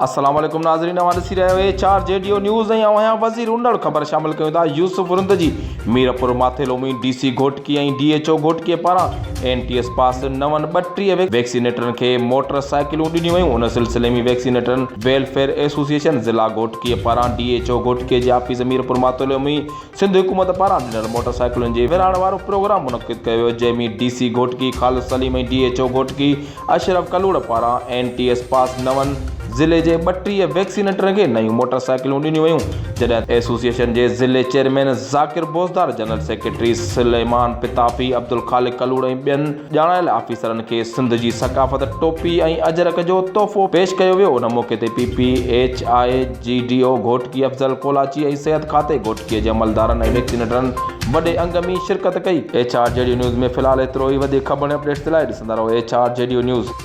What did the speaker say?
السلام عليڪم ناظرين اوهان ڏسي رهيا آهيو H R G D O news ۽ آئون آهيان وزير انڙ خبر شامل ڪيون ٿا يوسف رند جي Mirpur Mathelo ۾ D C Ghotki ۽ D H O Ghotki پاران اين ٽي ايس پاس نون 32 ويڪسينيٽرن کي موٽر سائيڪلون ڏنيون ويون ان سلسلي ۾ ويڪسينيٽرن ويلفيئر ايسوسيئيشن ضلع گهوٽڪي پاران ڊي ايڇ او گهوٽڪي جي آفيس ميرپور ماٿيلو ۾ سنڌ حڪومت پاران ڏنل موٽر سائيڪلن جي ورهائڻ وارو پروگرام منعقد ڪيو ويو جنهن ۾ D C Ghotki Khalid Saleem ۽ D H O Ghotki Ashraf Kalhoro پاران اين ٽي ايس پاس نون ضلعي جي 32 ويڪسينيٽرن کي نيون موٽر سائيڪلون ڏنيون ويون جڏهن ته ايسوسيئيشن جي ضلعي chairman Zakir Bozdar, general secretary Suleman Pitafi, Abdul Khaliq Kalhoro ۽ ٻين ڄاڻايل آفيسرن کي سنڌ جي ثقافت ٽوپي ۽ اجرڪ جو تحفو پيش ڪيو ويو ان موقعي تي P P H I جي ڊي او گهوٽڪي افضل ڪولاچي ۽ صحت کاتي گهوٽڪي جي عملدارن ۽ ويڪسينيٽرن وڏي انگ ۾ شرڪت ڪئي. H R G D news ۾ في الحال ايترو ئي وڌيڪ خبرن ۽ اپڊيٽس لاء ڏسندا رهو H R G D news.